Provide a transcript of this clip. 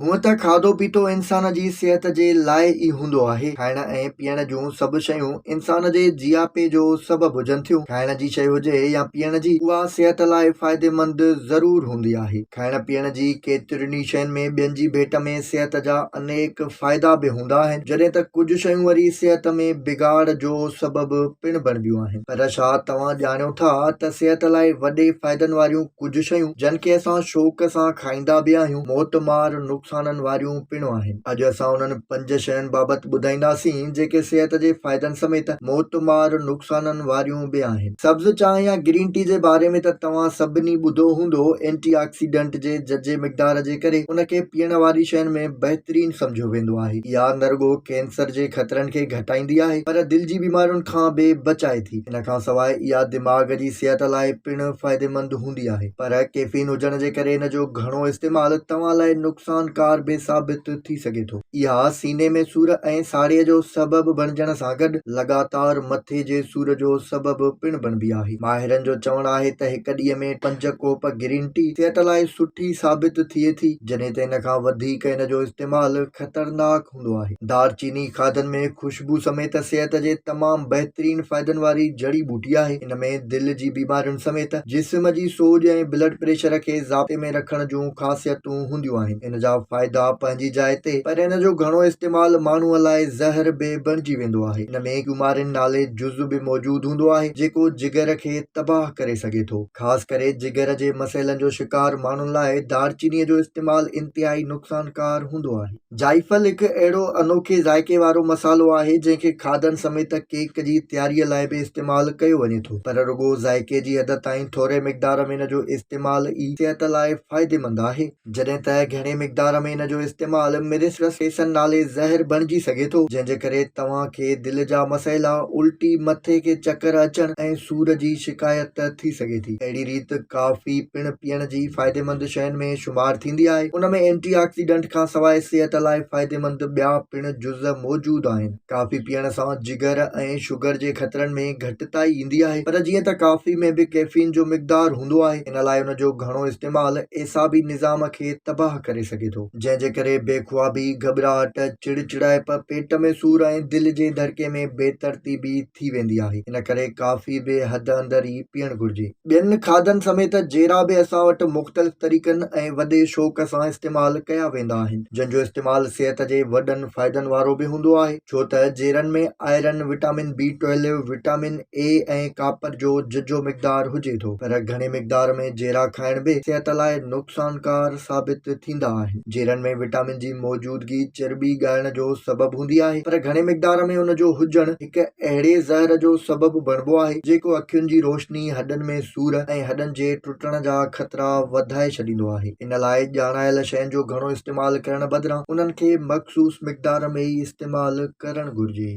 هونء ته کاڌو پيتو انسان جي صحت جي لاء ئي هوندو آهي. کائڻ ۽ پيئڻ جون سڀ شيون انسان جي جياپي جو سبب هجن ٿيون. کائڻ جي شيء هجي يا پيئڻ جي، اها صحت لاء فائديمند ضرور هوندي آهي. کائڻ پيئڻ جي ڪيترين ئي شين ۾ ٻين جي ڀيٽ ۾ صحت جا انيڪ فائدا به هوندا آهن، جڏهن ته ڪجهه شيون وري صحت ۾ بگاڙ جو سبب پڻ بڻبيون آهن. پر ڇا توهان ڄاڻيو ٿا ته صحت لاء وڏي فائدن واريون ڪجهه شيون جن کي اسان شوق سان کائيندا به آهيون، موتمار نقصانن واريون پڻ آهن. اڄ اسان انهن پنج شين بابت ٻڌائينداسين جيڪي صحت جي فائدن سميت موتمار نقصانن واريون به آهن. سبز چانهه يا گرين ٽي جي باري ۾ ته توهان سڀني ٻڌو هوندو، اينٽي آڪسيڊنٽ جي ججهي مقدار جي ڪري ان کي پيئڻ واري شين ۾ بهترين سمجهيو ويندو آهي. اها نه رڳو ڪينسر جي خطرن کي گهٽائيندي آهي پر دل جي بيمارين کان به بچائي ٿي. ان کان سواء اها دماغ جي صحت لاء پڻ فائديمند هوندي آهي پر ڪيفين هجڻ جي ڪري ان جو گهڻو استعمال توهان لاء نقصانڪار به ثابت ٿي سگهي ٿو. اها سيني ۾ سور ۽ ساڙي جو سبب بڻجڻ سان گڏ لڳاتار مٿي جي سور جو سبب پڻ بڻبي آهي. ماهرن جو چوڻ آهي ته هڪ ڏينهن ۾ پنج ڪوپ گرين ٽي صحت لاء سٺي ثابت ٿئي ٿي جڏهن ته ان کان وڌيڪ ان جو استعمال خطرناڪ هوندو آهي. دارچيني کاڌن ۾ خوشبو سميت صحت جي تمام بهترين فائدن واري جڙي ٻوٽي آهي. ان ۾ دل جي بيمارين سميت جسم جي سوڄ ۽ بلڊ پريشر کي ضابطي ۾ رکڻ جون خاصيتون هونديون آهن. ان جا فائدا پنهنجي جاء تي پر ان جو گهڻو استعمال ماڻهوء لاء زهر به بڻجي ويندو آهي. ان ۾ ڪيومارين نالي جز به موجود هوندو آهي جيڪو جگر کي تباهه ڪري سگهي ٿو. خاص ڪري جگر جي مسئلن جو شڪار ماڻهن لاء دارچيني جو استعمال انتهائي نقصانڪار هوندو آهي. جائفل هڪ اهڙو انوکي ذائقي وارو مصالحو آهي، جنهن کي کاڌن سميت ڪيڪ جي تياريء لاء به استعمال ڪيو وڃي ٿو، پر رڳو ذائقي جي حد تائين ٿوري مقدار ۾ ان جو استعمال ئي صحت لاء فائديمند آهي. جڏهن ته گهڻي مقدار ۾ ان جو استعمال مرسڪسيسن نالي زهر بڻجي سگهي ٿو، جنهن جي ڪري توهان کي دل جا مسئلا، الٽي، مٿي کي چڪر اچڻ ۽ سور جي شڪايت ٿي سگهي ٿي. اهڙي ريت ڪافي پڻ پيئڻ جي فائديمند شين ۾ شمار ٿيندي آهي. ان ۾ اينٽي آڪسيڊنٽ کان سواء صحت لاء فائديمند ٻيا پڻ جز موجود آهن. ڪافي پيئڻ سان جگر ۽ شگر جي خطرن ۾ گهٽتائي ايندي آهي پر جيئن ته ڪافي ۾ به ڪيفين جو مقدار هوندو آهي ان لاء ان جو گهڻو استعمال اعصابي نظام کي تباهه ڪري سگهي ٿو جنهن جي ڪري بي خوابي، گهٻراهٽ، چڙ چڙائپ، پيٽ ۾ سور ۽ دل جي ڌڙڪي ۾ بي ترتيبي ٿي ويندي آهي. ان ڪري ڪافي به حد اندر ئي پيئڻ گهرجي. ٻين کاڌن سميت جيرا به اسان وٽ مختلف طريقن ۽ وڏي شوق سان استعمال ڪيا ويندا آهن، جن جو استعمال صحت جي وڏن فائدن وارو به هوندو آهي، ڇو ته جيرن ۾ iron, vitamin B twelve, vitamin A ۽ copper جو ججهو مقدار هجي ٿو، پر گهڻي مقدار ۾ جيرا کائڻ به صحت لاء نقصانڪار ثابت ٿيندا آهن. جيرن ۾ وٽامن جي موجودگي چرٻي ڳائڻ جو سبب هوندي آهي، پر گهڻي مقدار ۾ ان جو هجڻ هڪ اهڙي زهر جو سبب بڻبو آهي، جيڪو اکين جي روشني، هڏن ۾ سور ۽ هڏن جي ٽٽڻ جا خطرا وڌائي ڇڏيندو آهي. ان لاء ڄاڻايل شين جو گهڻو استعمال ڪرڻ بدران انهن کي مخصوص مقدار ۾ ئي استعمال ڪرڻ گهرجي.